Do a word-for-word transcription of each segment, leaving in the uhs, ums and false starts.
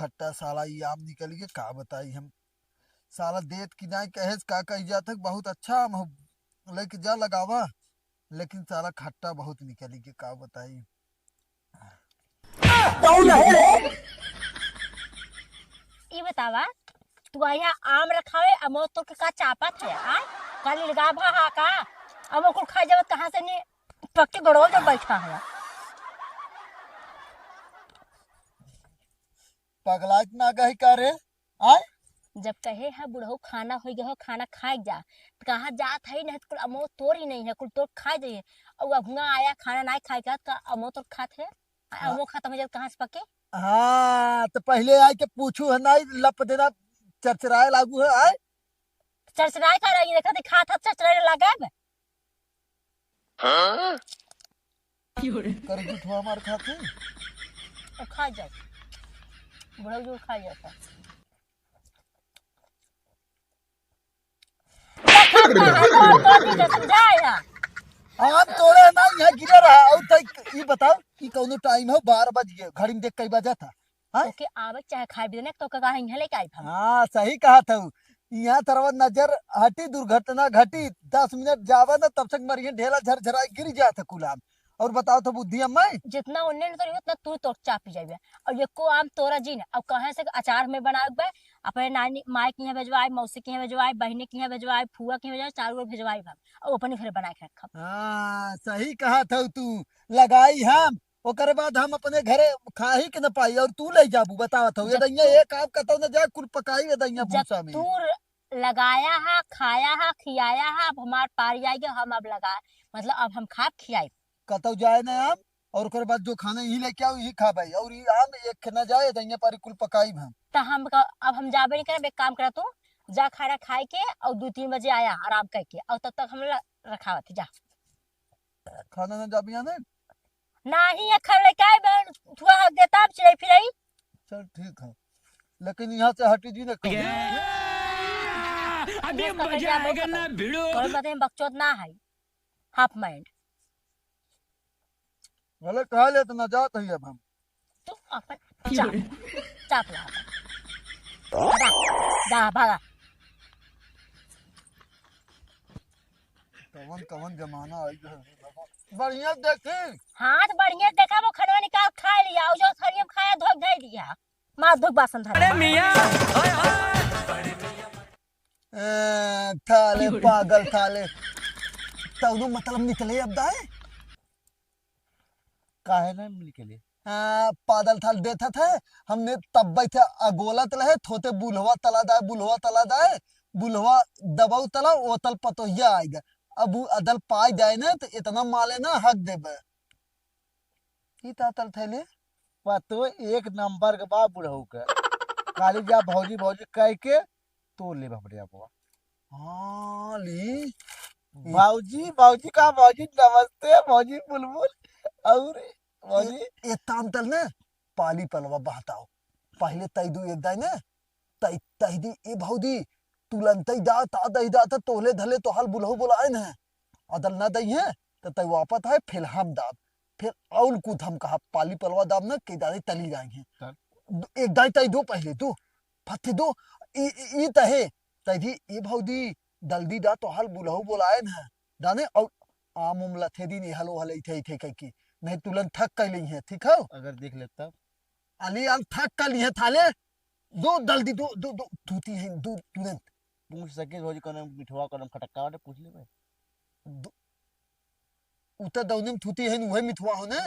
खट्टा साला ई आम निकल गया, का बताई हम। साला देत कि नाई कहे से का कही जात है, बहुत अच्छा आम हो, लेके जा लगावा, लेकिन साला खट्टा बहुत निकल गया, का बताई। ई बतावा, तू यहाँ आम रखावे, अमो तोर के का चापत है, आ? का लिलगा भा हा का? अमो कुल खा जावत कहाँ से नी पक्के गड़ोल जब बैठा है। पगलाइत ना गई का रे? आय? जब कहे है बुढ़ऊ खाना होई गयो, खाना खाए जा, तो कहाँ जात है, नहीं तो कुल अमो तोर ही नहीं है, कुल तोर खा जाइए। और अब हुआ आया खाना नहीं खाए का, तो अमो तोर खात है, आ, हाँ। अमो खत्म हो जात कहाँ से पके? हाँ, तो पहिले आए के पूछू है, नहीं लप देना चरचराए लागू है, आय? चरचराए का रही, देखा थी खात हाथ चरचराए लगा बे। हाँ? करे झूठवा मार खात है। तो खा जाओ, बुढ़ऊ जो खा जाता। देखा था, तो, तो, तो, समझाया। आम तोड़े ना, यहाँ गिरे रहा। और तई ई बताओ कि कौनो टाइम हो, बारह बज गए, घड़ी में देख कई बजा था। हाँ? ओके, आवे चाहे खाए भी देने, तो का कहा यहाँ लेके आई हम। हाँ, सही कहा था। यहाँ तरवा नजर हटी, दुर्घटना घटी, दस मिनट जावा ना, तब तक मरिए ढेला झरझराए गिर जात है कुल आम। और बताओ तो बुद्धि अम्मा। जितना उन्ने न तोरी, उतना तू तोर चापी जाइबे। और ये को आम तोरा जी ने, और कहे से अचार में बनावे, अपने नानी, माई के यहाँ भेजवाए, मौसी के यहाँ भेजवाए, बहिनी के यहाँ भेजवाए, फुआ के यहाँ भेजवाए, चारों ओर भेजवाए हम, और अपने घरे बना के रखब। हाँ, सही कहा था तू, लगाई हम, ओकरे बाद हम अपने घरे खाही के न पाई और तू ले जाबू, बतावत हौ। ये जब दैया तू एक आम कतौ न जाए, कुल पकाई ये दैया जब भूसा में। तू लगाया हा, खाया हा, खियाया हा, अब हमार पारी आई गयो, हम अब लगा, मतलब अब हम खाब खियाई। कतौ जाए न आम, और ओकरे बाद जो खाना यही लेके आओ, यही खा भाई, और ये आम एक न जाए, दैया पारी कुल पकाई हम। त हम क-, अब हम जाबे नहीं करब, एक काम करा तू, जा खाना खाए के और दो तीन बजे आया आराम करके, और तब तक हम ल-, रखावत ही, जा। खाना ना जाबी आने? नाही, ये खा ले, काय बन, थुआ हक देता, अब चिड़ै फिरई। चल, ठीक है, लेकिन यहाँ से हटी जी ने कम। अभी ये सब मजा आएगा ना, भिड़ो। कोई बात नहीं, बकचोद ना है, half mind। भले खा ले, तो ना जात है अब हम। तू अपन चाप, चाप ला अपन। जा, जा, भागा। कवन, कवन जमाना आई गए। बढ़िया देखी। हाँ, तो बढ़िया देखा, वो खनवा निकाल खा लिया, और जो थरिया में खाया, धो धो दिया। मार धो बासन धर। अरे मियाँ। ए, थाले पागल थाले। तौनो मतलब निकले अब दाए? काहे ना निकले? हाँ, पादल थाल देथत है, हमने तब बैठे अगोलत रहे, थोते बुलवा तला दाए, बुलवा तला दाए, बुलवा दबाऊ तला, ओ तल पतोहिया आएगा। अब उ अदल पाई जाए ना, तो इतना माले ना हक देबे। ई ता तल थैले? पतो एक नंबर के बा बुढ़ऊ के। खाली जा भौजी, भौजी कह के तोड़ लेबे हमरे आपवा। हाँ, ली। बाबूजी, बाबूजी का, बाबूजी नमस्ते, बाबूजी बुलबुल। और बाबूजी ए, ए ताम तल ने पाली पलवा बहताओ। पहले तई दू एक दाई ने, तई, तई दी, ए भौजी, तुलंतई दा, ता दई दा, ता तोले धले तोहाल बुलहु बुलाए ने। अदल ना दई है, त तई वापस आए, फिर हम दाब। फिर अउल कूद हम कहा, पाली पलवा दाब ना, के दाई तली जाए हैं। चल। दो, एक दाई तई दो पहले, दो, फत्ते दो, ई, ई, ई तहे, तई दी, ए भौजी, दल्दी दा तोहाल बुलहु बुलाए ने। दाने, और आम उम लथे दी ने, हलो हले, इथे, इथे कह के। नहीं तुलन थक कर ली है, ठीक हो? अगर देख लेता। अली आम थक कर ली है थाले। दो दल्दी, दो, दो, दो, धूती है, दो तुरंत। पूछ सके भौजी, कौन मिठवा, कौन खटक्का वाले पूछ ले भाई। दो, उ त दौने में थूती है, उहे मिठवा हो ना।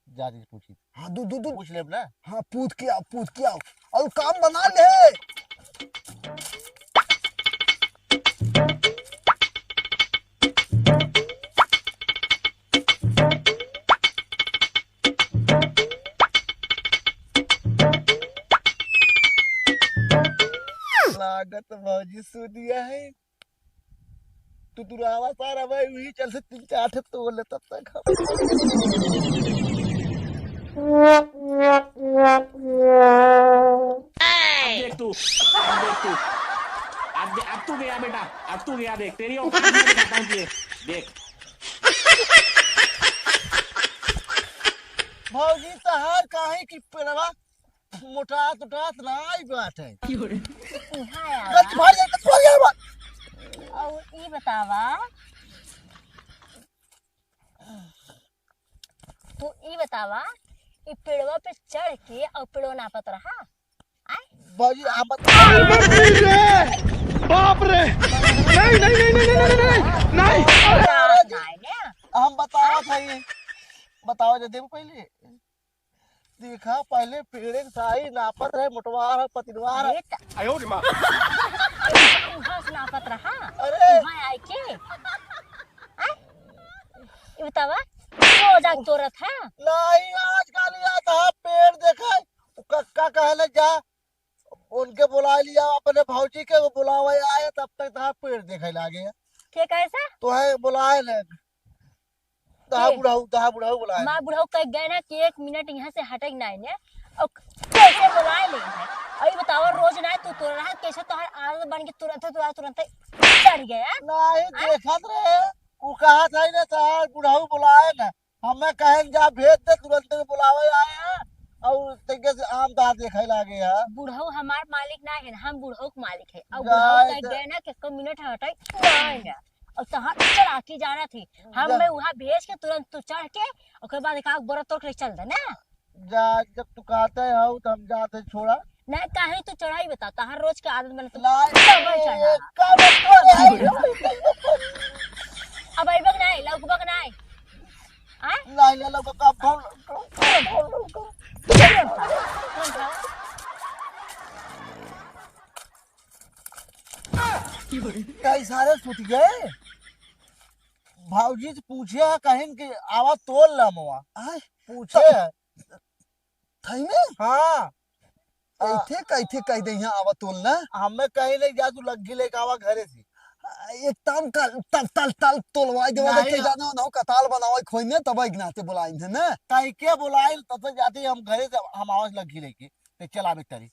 जा दे पूछी। हाँ, दू, दू, दू। पूछ लेब ना। हाँ, पूछ के आओ, पूछ के आओ। और काम बना ले। लागत भौजी सुनिया है। तू तुरावा सारा भाई वही चल से तीन चार ठे तोड़ ले तब तक हम। अब देख तू, अब देख तू, अब दे-, अब तू गया बेटा, अब तू गया, देख तेरी औकात मैं दिखाता हूँ तुझे, देख। भौजी तहार काहे की पेड़वा मोटात उटात नाई बाटे। इहाँ आवा। गच भर गया, गच भर गया बा। और ई बतावा, तू ई बतावा, ई पेड़वा पे चढ़ के और पेड़वा नापत रहा? आय? बाबूजी, आप बत- बाप रे! नहीं, नहीं, नहीं। बतावा था ये। बतावा दे, देबो पहले। देखा, पहले पेड़े के साई नापत रहे, मोटवार है, पतलवार है। अरे त- आयो रे माँ। उहाँ से नापत रहा? अरे। उहाँ आए के? आय? ई बतावा, रोज आके तोरत है? नहीं, आज काल या था पेड़ देखे, वो कक्का कहले जा, उनके बुला लिया, अपने भौजी के वो बुलावे आए, तब तक था पेड़ देखे लागे। के कहे सा? तो है बुलाए ले। तहा के? बुढ़ऊ, तहा बुढ़ऊ बुलाए। माँ बुढ़ऊ कह गए ना कि एक मिनट यहाँ से हटे के नाई ने, और कैसे बुलाए ले है? और ये बतावा, रोज ना तू तोड़ रहा, कैसे तोहर आदत बन के तुरंत, तुरंत, तुरंत चढ़ गया? नहीं, आय? देखत रहे, वो कहा था ना, तहा बुढ़ऊ बुलाए ना, हमें कहन जा भेज दे, तुरंत में बुलावे आए हैं, और तैके से आम तहा देखे लागे है। बुढ़ऊ हमार मालिक ना है, हम बुढ़ऊ के मालिक है, और बुढ़ऊ जाए कह दे। गए ना कि एक मिनट हटे, नाई ना। और तहार चलाकी जाना थी। हम जा। मैं वहाँ भेज के तुरंत तू चढ़ के, ओकर बाद एक आग बोरा तोड़ के चल दे ना। जा, जब तू कहते हो तो हम जाते छोड़ा। नहीं, काहे तू चढ़ाई बता, तहार रोज के आदत बने तो ला, सब चढ़ा। ए, का बात कर रहा है? अब अइबक नहीं, लौकबक नहीं। आय? नहीं, नहीं, लौकबक, का फोन, का फोन, का फोन। कई सारे सुत गए। भौजी से पूछे है, कहिन कि आवा तोल ला मोआ। आय? पूछे है। थई में? हाँ। ऐथे कैथे कह दे यहाँ आवा तोल ना। हमें कहीं नहीं जा, तू लग्गी लेके आवा घरे से। एक ताम का तल, तल, तल तोलवाई देवा, नहीं। के जाने ना कताल बनावे खोई ने, तब एक नाते बुलाई है ना। तई के बुलाई, तब से जाते हम घरे से, हम आवाज लग्गी लेके, ते चला बेटरी।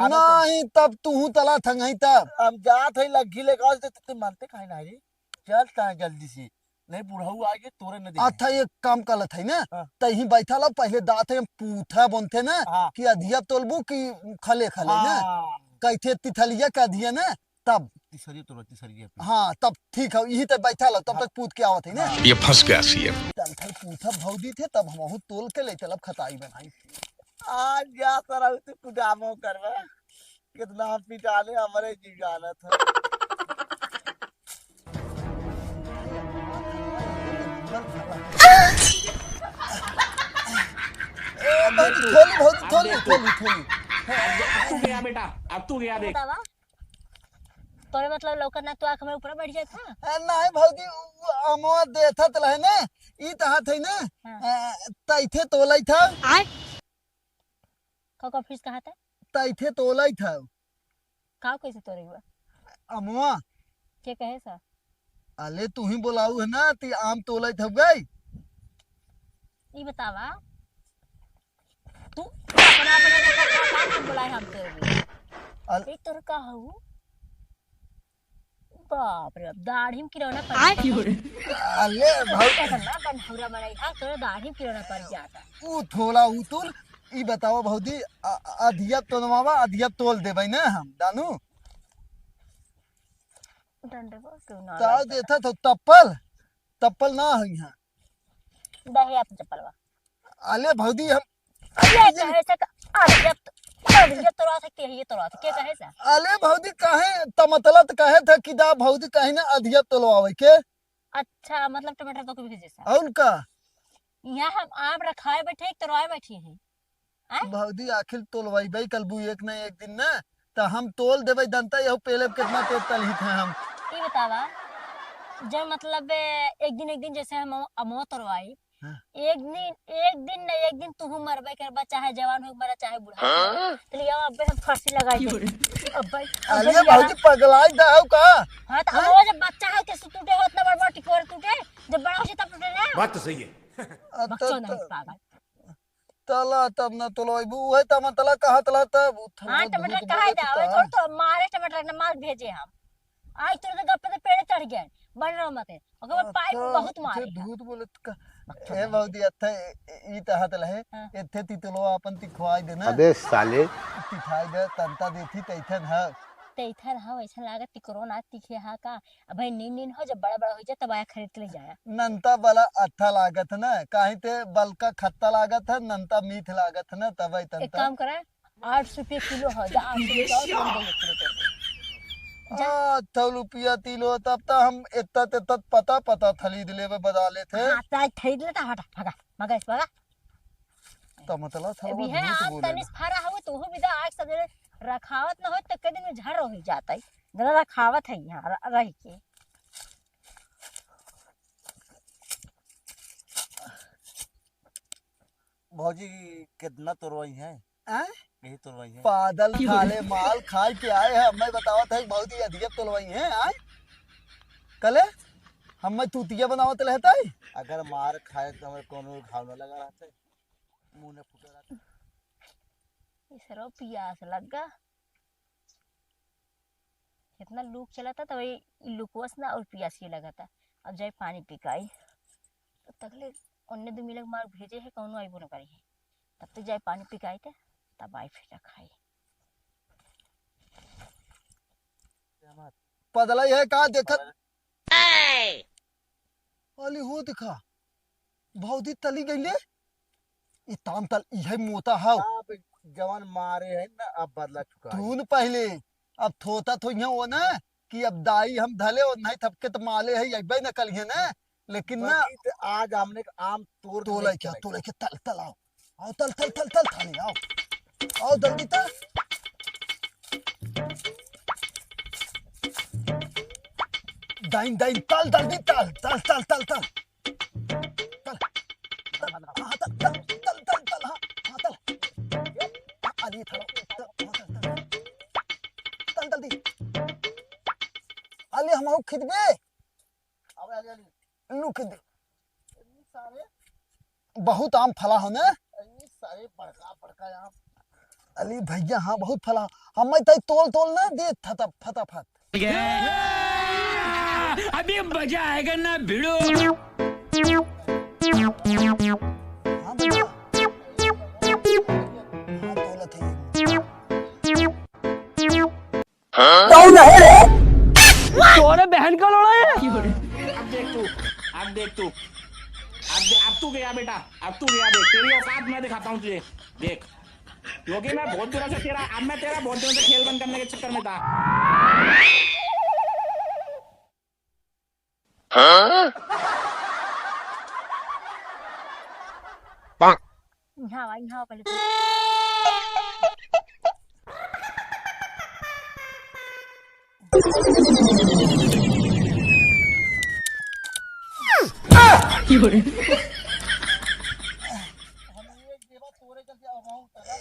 आवे तो। नहीं, तब तू हूँ तला थंगई तब। हम जात है लग्गी लेके आओ, तो तू मानते काहे ना रे? चल ता जल्दी से। नहीं, बुढ़ऊ आ गए, तोरे न दे। अच्छा, एक काम कर लेत है ना, हाँ। तहीं बैठा ला, पहले दात है, हम पूथा बनते ना, हाँ। कि अधिया तोलबू कि खले खले ना, हाँ। कैथे तिथलिया के अधिया ना, तब। तिसरिया तोला, तिसरिया पे। हाँ, तब ठीक है, यही तक बैठा ला, तब हाँ। तक पूत के आवत है ना। ये फंस गया सीएम। चल, भाई, पूथा भौजी थे, तब हम तोल के ले चलब खताई बनाई। आज जा तरह तू कुदामो करवा। कितना हम पिटाले, हमरे जीव जानत है। ए, भौजी, थोली, भौजी, थोली, थोली, थोली। अब तू गया बेटा, अब तू गया देख। बतावा, तोरे मतलब लौकत ना, तू आँख में ऊपर बैठ जात है? ए, नहीं भौजी, उ अमवा देथत रहे ने, ई तहात है ने, हाँ। ए, तैथे तोलई था। आय? का, का फिर कहा था? तैथे तोलई था। का कैसे तोरे हुआ? अमवा। के कहे सा? अले तू ही बोलाऊ है ना, ती आम तोलई था गई। ई बतावा, तू अपना, अपना जगह का, का नाम बुलाए हम तोरे हुए? अल- ए, तोर का हऊ? बाप रे बाप, दाढ़ी में किरौना पड़ आय। गया। अले भाई। इतना बनहौरा बनाई, हाँ, तोरे दाढ़ी में किरौना पड़ जाता। ऊ थोड़ा उतुल, ई बतावा भौजी, अ-, अधिया तोलवावा, अधिया तोल देबै ना हम, जानू? डंडवा क्यों ना ताव लगता? देता तो तप्पल, तप्पल ना है यहाँ। दहे आप चप्पलवा। अले भौजी, हम ये कहे से का, अरे, ये तो, अरे, ये तोड़वा सकती है, ये तोड़वा सकती है, के कहे से? अले भौजी, कहे, तमतला तो कहे था कि दा भौजी कहे ना अधिया तोलवावे के। अच्छा, मतलब टमाटर तो कभी भेजे सा। और का? यहाँ हम आम रखाए बैठे, एक तोड़वाए बैठी हैं। आय? भौजी, आखिर तोलवाइबे कलबू एक न एक दिन ना, त हम तोल देबै दंता, यहू पेले कितना तेज तलहित है हम। ई बतावा, जब मतलब, ए, एक दिन, एक दिन जैसे हम अमवा तोड़वाई, हाँ। एक दिन, एक दिन न एक दिन तू मरबे करबा, चाहे जवान हो मरा, चाहे बूढ़ा हो मरा। हाँ? तो लिया, अबे हम फांसी लगाई दे। अबे, अरे अबे भौजी, पगलाई दा हो का? हाँ, तो हाँ? वो जब बच्चा है, कैसे टूटे हो, इतना बड़ा बड़ा टिकोर टूटे, जब बड़ा हो जाए तब टूटे ना। बात तो सही है। बकचोद नहीं, पागल। तला तब ना तोलवाइबू, उहे तमतला कहा तला तब उथल हाँ, टमाटर कहा जा, वही थोड़ा तो मारे टमाटर ना मार भेजे हम। आज तोरे तो गप्पे से पेड़े चढ़ गए, बड़ रहो मते। ओकर बाद पाइप में बहुत मारे हैं। झूठ बोले त का, ए भौजी, अत्थे ई, ई तहत लहे, हाँ। एत्थे तितलो आपन तिखवाई देना। अबे साले। तिखाई दे, तंता देखी तैथन ह। तैथन ह, ऐसा लागत तिकरो ना तिखे हा का? अबे नीन नीन हो, जब बड़ा बड़ा हो जाए तब आया खरीद के ले जाया। नंता बला अच्छा लागत ना, काहे ते बलका खत्ता लागत है, नंता मीठ लागत ना, तब आई एक तंता। काम करा, आठ सौ रुपया किलो हो, जा, आठ सौ रुपया और कम दे, एक किलो कर दे। जा। आठ सौ रुपया किलो, तब त हम एत्ता तेत्ता पता पता खरीद लेबे, बजा लेते। हाँ, तो आज खरीद लेता, हटा, भगा, मगर इस भगा। तो मतलब थोड़ा अभी बहुत है, झूठ आप बोले तनिस ना। फरा हो, तो हो विदा आज सब जने रखावत ना हो, तो कई दिन में झड़ हो जाता है। जरा रखावत है यहाँ, र-, रह के। भौजी, कितना तोरवाई है? आय? यही तोरवाई है। पादल खाले माल खाए के आए हैं, हमें बतावत है भौजी अधिक तोरवाई है, आय? कले हमें तूतिया बनावत रहता है। अगर मार खाए तो हमें कोनो घाव न लगा रहता है, मुंह न फूटा रहता। ये सरो पियास लग गा। इतना लूक चला था, तब ये लुकवस ना और पियास ये लगा था। अब जाए पानी पिकाई। तब तक ले उन्ने दो मिनट मार भेजे है, कौनो आइबो न करी है। तब तक जाए पानी पिकाई थे, तब आई फिर खाई। पदलाई है का देखत? अली हो दिखा, भौजी तली गईले। ई ताम तल इहे मोता हव। अब जवन मारे है ना, अब बदला चुका है। सुन पहले, अब थोता थोइहे वो ना कि अब दाई हम धले और नहीं थपके त माले है, अइबे न कलिहे ना। लेकिन ना बाकी त आज हमने के आम तोड़ तोड़ लेके लेके आए। तोड़ लेके तल, तल आओ। आओ, तल, तल, तल, तल, थाने आओ। आओ, जल्दी तल। दाइन, दाइन, तल, जल्दी तल, तल, तल, तल, तल। तल। हाँ, तल, तल, तल, तल, तल, हाँ, हाँ, तल। अली, थोड़ा, तल, हाँ, तल, तल। तल, जल्दी। अली, हम आओ खिदबे। अबे, अली, अली। लू खिदबे। अली, सारे। बहुत आम फला हो ना? अरे सारे बड़का बड़का आम। अली भैया, हाँ, बहुत फला। हमें तई तोल तोल ना दे फटा-, फटाफट। अभी मजा आएगा ना भिड़ो। हाँ भैया। हाँ, तोलत है। कौन है रे? तोरे बहन का लोड़ा है। अब देख तू, अब देख तू, अब दे-, अब तू गया बेटा, अब तू गया, देख तेरी औकात मैं दिखाता हूँ तुझे, देख। क्योंकि मैं बहुत दिनों से तेरा, अब मैं तेरा बहुत दिनों से खेल बंद करने के चक्कर में था। हाँ? इहाँ आवा, इहाँ आवा पहले तू।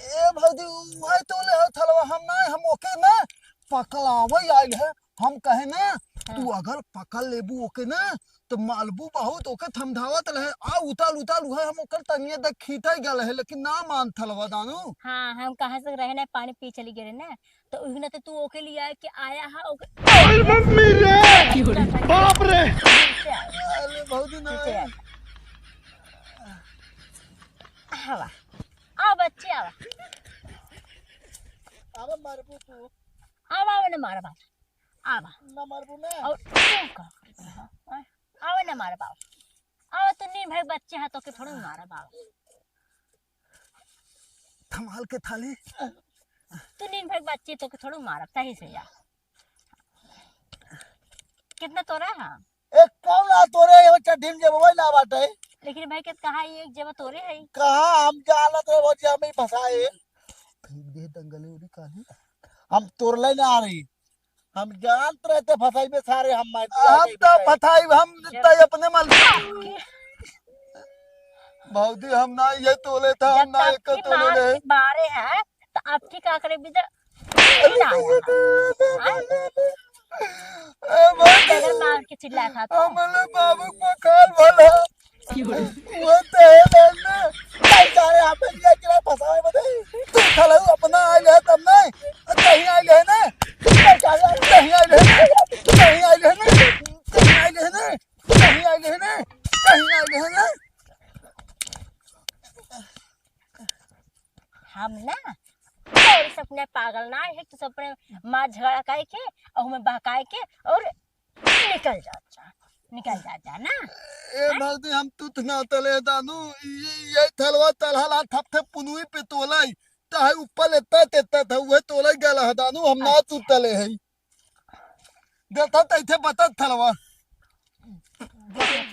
ए भौजी, उहे तोले हो थलवा, हम ना, हम ओके ना पकड़ावे आइल है। हम कहे ना, हाँ। तू अगर पकड़ लेबू ओके ना, तो मालबू बहुत ओके थमधावत रहे, आ उताल उताल उहे हम ओकर तनिए देख खींचे गल है, लेकिन ना मान थलवा दानू। हाँ, हम कहाँ से रहे ना, पानी पी चली गए ना, तो उही ना तो तू ओके लिए आए के आया है, ओके। अरे मम्मी रे, बाप रे। पीछे आ। अरे भौजी ना। पीछे आ। आवा, आ बच्चे आवा। अरे मारबू तू। आवा, आवा ना मारबा। आवा। ना मारबू ना। और तू का? आवा ना मारबा। आवा, तू नीन भाई बच्चे है, तोके थोड़ो मारब, आवा। थमाल के थाली। तू नीन भाई बच्चे, तोके थोड़ो मारब, सही से जा। कितना तोरा है? ए, कौन आ तोरे? ये चड्ढी में जेबवा ना बाटे। लेकिन भाई, के कहा ये एक जेब तोरे है? कहाँ हम जानत रहे वो जे हमें फंसाए। फेंक दे दंगल उरी काली। हम तोरले ना आ रही। हम जानत रहे ते फंसाई में सारे हम मार दिया हम गए तो बेचारे। फंसाई, हम जब तो अपने माल भौजी, हम ना ये तोले था, हम जब ना तक एक की तोले मार रहे। के मारे हैं, तो आपकी का करे बिदर? अरे, ना आया। अरे, हाँ? ए भाई, बगल मार के चिल्ला था तो। हमरे बाबू को काल भला। वो तो है ना। नहीं जा रहे, आप ये किला फंसावे बदे। तू खलऊ अपना आइल है तब नहीं। कहीं आइल है ना। नहीं जा रहे, कहीं आइल है ना। कहीं आइल है ना। कहीं आइल है ना। कहीं आइल है ना। कहीं आइल है ना। इतना पागल ना है कि सब अपने मार झगड़ा करके और हमें बहकाए के और निकल जात जा, निकल जात जा ना। ए हैं? भौजी, हम तुथ ना तले दानू, ये, ये थलवा तलहला थप थप पुनुई पे तोलाई, चाहे ऊपर लेता तेता था, वह तोलाई गला है दानू, हम ना तुथ अच्छा। तले है। देखा तैथे बतत थलवा।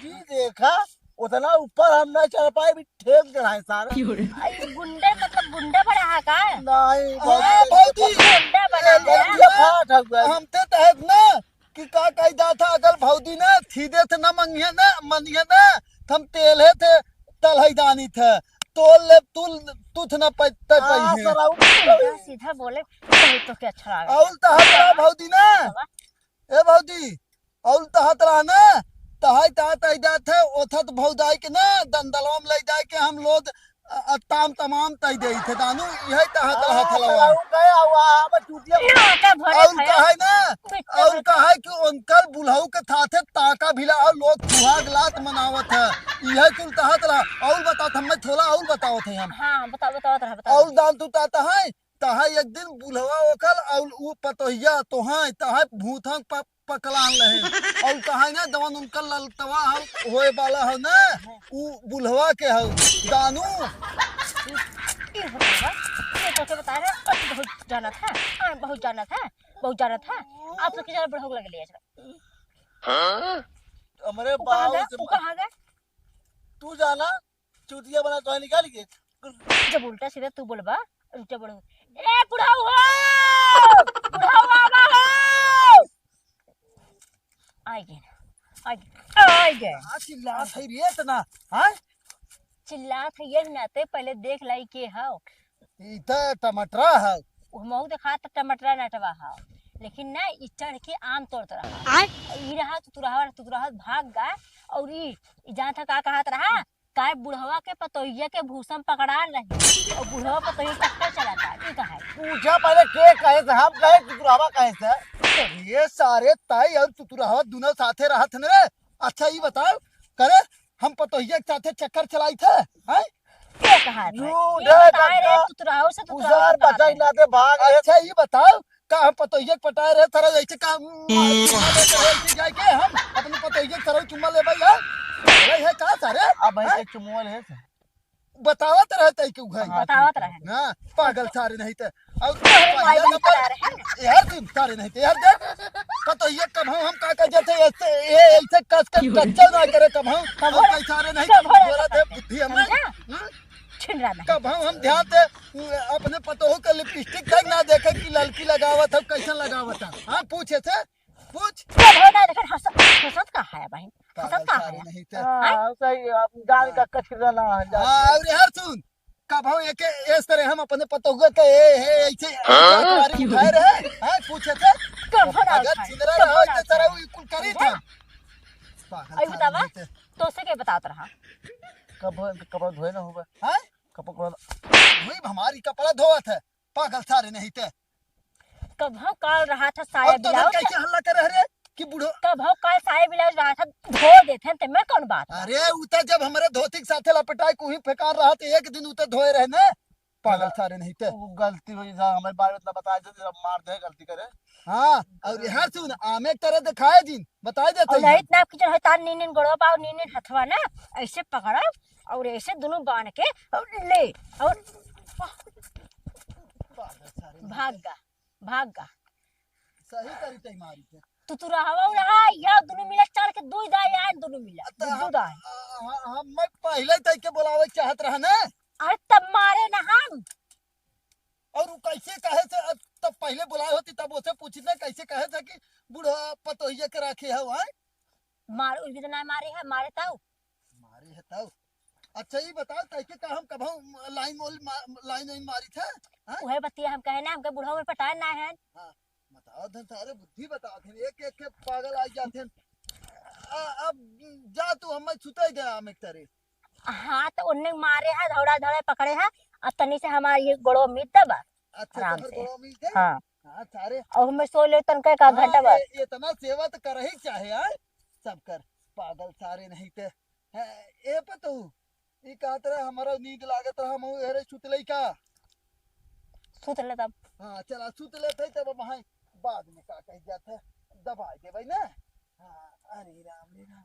जी देखा, उतना ऊपर हम ना चढ़ पाए, भी ठेक चढ़ाए सारे। आई गुंडे, मतलब गुंडे बड़ा है का? नहीं, ए, भौजी, भौजी। गुंडे बड़ा ए, है। लड़किया फाट हउआ। हम ते तहत ना कि का कही जात है, अगर भौजी ना सीधे से ना मंगिए ना, मनिए ना, तो हम तेल है थे, तलहई दानी थे, तोल ले, तू, तू थे ना पै-, तै हाँ, पई है। सर, आउ सीधा, सीधा बोले, तभी तो क्या अच्छा लगा। अउल तहत ना भौजी ना, बाबा। ए भौजी, अउल तहत रहा ना, तहाई तहत आई जात है, ओथत भौजाई के ना, दंदलवा में ले जाए के हम लोग, अ, अ, ताम तमाम तई देई थे, दानू, यही तहत रहा हाँ, थलवा। सर, आउ गए, आउ, आ, अब चूतिया ना, का भरे अउल खाया। कहे ना, बिट्टे अउल भरे। कहे कि उनकर बुढ़ऊ के थाथे ताका भिला और लोग सुहाग लात मनावत है, यही कुल तहत रहा। अउल बतात, हमें थोड़ा अउल बतावत है हम। हाँ, बताओ, बताओ, बताओ, बताओ। अउल दान तू तात है, तहाई एक दिन बुढ़वा ओकल अउल उ पतोहिया तोहाई तहाई भूथंग प-, पकलान रहे। अउल तहाई ना जवन उनका ललतवा हल होए वाला हल ना, उ बुढ़वा के हल। दानू। ई होता है, ये तो के बता रहे हैं, और बहुत जानत है, हाँ, बहुत जानत है, बहुत जानत है। आप लोग के जरा बुढ़ऊ लग लिया जरा। हमरे उ कहाँ बाबू गए? से उ कहाँ गए? तू जाना, चूतिया बना तोहे निकाल के। जब उल्टा सीधा तू बोलबा, उल्टा बोलबा। ए बुढ़ऊ हो! बुढ़ऊ आवा हो! आइ गे, आइ गे, आइ गे। का चिल्लात है रे इतना, हाँ? चिल्लात है ये नाते, पहले देख लाई के हौ। ई त टमाटरा है। हमहू देखा त टमाटरा नटवा हौ, लेकिन ना ई चढ़ के आम तोड़त रहा। आय? ई रहा तुतुरहवा, तुतुरहवा भाग गा, और ई, ई जानत है का कहत रहा? काय बुढ़वा के पतोहिया के भूसा में पकड़ान रही और बुढ़वा पतोहिया चक्कर चलाता, ई का है? पूछा पहले के कहे से, हम कहे तुतुरहवा कहे से? ये सारे ताई और तुतुरहवा दोनों साथे रहत हन रे। अच्छा ई बताओ, करे हम पतोहिया के साथे चक्कर चलाई थे, हैं? के कहा था? यू ये रे बताए रे, गंगा, तुतुरहवा से तुतुरहवा उजार बता बचाई रहे। ना दे भाग रे। अच्छा ई बताओ, का हम पतोहिया के पटाए रहे, सारा ऐसे का, चुम्मा लेके रहे, ऐसे जाए के हम अपने पतोहिया के सारा चुम्मा लेबे यार? अरे है का सारे? अब भाई हैं? के चुम्मा ले से। बतावत रहे तई के उघाई। हाँ, बतावत ठीक है। रहे। ना, पागल सारे नहीं ते। और अरे, पहला भाई, नंबर, बता रहे हैं। यार तुम सारे नहीं ते, यार देख। पतोहिया कब हम, हम का कर जाते, ऐसे, ये ऐसे कस के क्यों? कच्चा ना करे कब हम, कब हम हम? कई सारे नहीं, कब कब हम हम? बोला थे, बुद्धि हमने। हाँ। हम्म? छिन रहा नहीं। कब हम, हम ध्यान से, अपने पतोह के लिपस्टिक तक ना देखे कि ललकी लगावत है, कैसन लगावत है। हाँ, पूछे थे, पूछ। कब हो ना देखे, हंस-, हंसत का है बहन? हंसत पागल का सारे है? नहीं थे। हाँ, सही, आप गान का कचरा ना है, जान हाँ, और यार सुन, कब हम एक, इस तरह हम अपने पतोह के, ए, ए, ऐसे, हाँ? ऐसे अखबारी उठाए रहे, हाँ, पूछे थे? कब हो ना अगर उठाए? छिनरा कब रहा हो होता ना तो सारा उठाए? वो कुल करी था। पागल अरे सारे बतावा, नहीं थे। तो से के बतात रहा? कब, कब धोए ना होगा? हाँ? कपड़ा धोई, हमारी कपड़ा धोवत है, पागल सारे नहीं ते। कब हम काल रहा था साया और तो ब्लाउज? कैसे हल्ला कर रहे कि बूढ़ो? कब हम काल साया ब्लाउज रहा था, धो देते हैं, ते में कौन बात? अरे, उ तो जब हमारे धोती के साथे लपटाए के वहीं फेंकार रहा, तो एक दिन उ तो धोए रहे ना, पागल हाँ, सारे नहीं ते। वो गलती हुई था, हमारे बारे में इतना बताए थे, जब मार दे, गलती करे। हाँ, और यहाँ सुन, आमे एक तरह दिखाए जिन, बताए देते और हैं। नहीं इतना आपकी जो है तार नीन नीन गोड़वा बा और नीन नीन हथवा ना, ऐसे पकड़ा और ऐसे दोनों बांध के और ले और पागल सारे भाग गा, भाग गा। सही करी तई मारी थे। तू, तू रहवा उ रहा, या दोनों मिला चढ़ के दूध आए, यार दोनों मिला, तो दूध, हम, दूध आए। आ, हम, हम, मैं पहले तई के बुलावे चाहत रहा ना। अरे तब मारे ना हम। और उ कैसे कहे से, अब तब पहले बुलाए होती तब उसे पूछी ना कैसे कहे से कि बूढ़ा पतोहिया के राखे है, हैं? मार, उस भी तो ना मारे है, मारे ताऊ। मारे है ताऊ। अच्छा, ये बताओ, तैके का हम कभऊ लाइन वाली मा-, लाइन वाइन मारी थे? हाँ? उहे बतिया हम कहे ना, हमके बुढ़ऊ में पटाए ना है। हाँ, बताओ धन सारे बुद्धि बताओ थे, एक एक के पागल आ जाते हैं। आ, अब जा तू, हमें सुताई दे आम एक तारे। हाँ, तो उन्ने मारे है, धौड़ा धौड़ा पकड़े है, और तनी से हमार ये गोड़वा मिद दबा, अच्छा, आराम तोहर से। गोड़वा मिद दे? हाँ। हाँ, सारे। और हमें सो ले तनका एक आध हाँ, घंटा बाद। ये, ये इतना सेवा तो करही चाहे, हाँ? सब कर, पागल सारे नहीं ते। है, ए पतऊ, ई कहत रहे, हमारा नींद लागत रहा, हम एहरे सुतलई का? सूत ले तब। हाँ, चला, सूत लेत है तब हम, हाँ, बाद में का कही जात है, दबाई देबै ना। हाँ, अरे राम रे राम।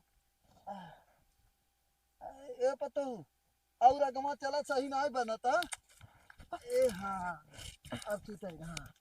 आ, ए पतोहू, और अगवा चला, सही नाहीं बनत, हाँ? ए, हाँ, अब सूत है, हाँ।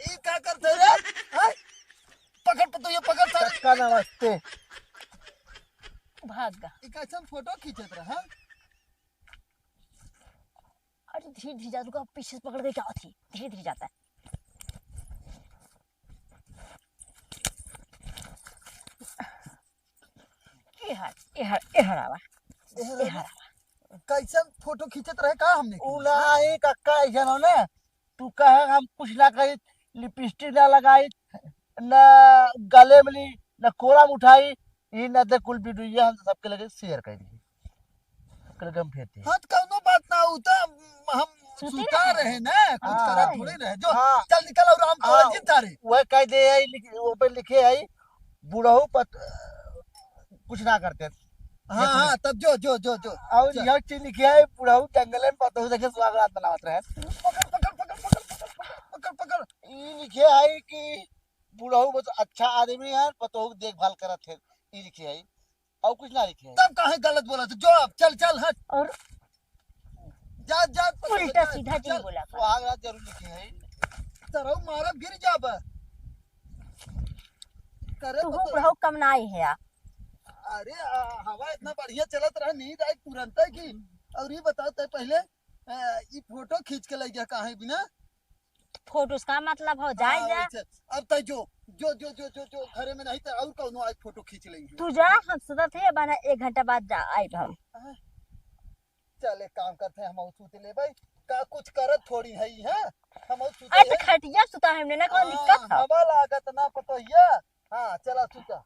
ई का करते रे? हैं? पकड़ पतोहिया, पकड़ सारे। कक्का नमस्ते। भाग गा। ई कैसन फोटो खींचत रहा? अरे धीरे धीरे जा, रुका, पीछे से पकड़ के क्या थी, धीरे धीरे जाता है। ए हर, ए हर, ए हर आवा। ए हर ए हर आवा। आवा। कैसन फोटो खींचत रहे का हमने? उ ना, ए कक्का, ऐसन हो ना, तू कहे हम कुछ ना करी, लिपस्टिक ना लगाई, ना गले में ली, ना कोरा में उठाई, ई ना दे कुल वीडियो हम सबके लगे शेयर कर दी, सबके लगे हम भेज दी। हाँ, तो कौनो बात ना, उ तो हम सुते सुता रहे। रहे ना, कुछ हाँ। करत थोड़े रहे। जो, हाँ। चल निकल और हम हाँ, कॉलेज जिन तारे। वह कह दे है, लिख-, वो पे लिखे है, बुढ़ऊ पत-, कुछ ना करते। हाँ, देखो। हाँ, तब जो, जो, जो, जो। और चल। यह चीज लिखे है, बुढ़ऊ जंगल में पतोहू देखे सुहाग रात मनावत रहे। पकड़, पकड़, पकड़। ई लिखे है कि बुढ़ऊ बहुत अच्छा आदमी है, पतोहू की देखभाल करत है। ई लिखे है, और कुछ ना लिखे है। तब काहे गलत बोला तू? जो अब चल, चल, हट। और जा, जा, उल्टा जा, सीधा चीज चल। बोला कर। सुहाग रात जरूर लिखे है। सरऊ मारब, गिर जाब। करे तू तो बुढ़ऊ कम ना आई है यार। अरे, आ, हवा इतना बढ़िया चलत रहा, नींद आई तुरंत की। और ये बताओ, तय पहले, आ, ई फोटो खींच के ले गया काहे बिना? फोटो से का मतलब हो, जाए हाँ, जा। वैसे। अब तय जो, जो, जो, जो, जो, जो, घरे में नहीं तो और कौनो आज फोटो खींच लेंगे। तू जा, हम सुतत है, बना एक घंटा बाद जा, आइब हम। हाँ। चल, एक काम करते हैं, हम और सूत लेबै। का कुछ करत थोड़ी है, हैं? हम और सूत अरे, तो लेबै। खटिया सुता है हमने ना, कौन हाँ, दिक्कत है? हवा लागत ना पतोहिया। हाँ, चला सूता।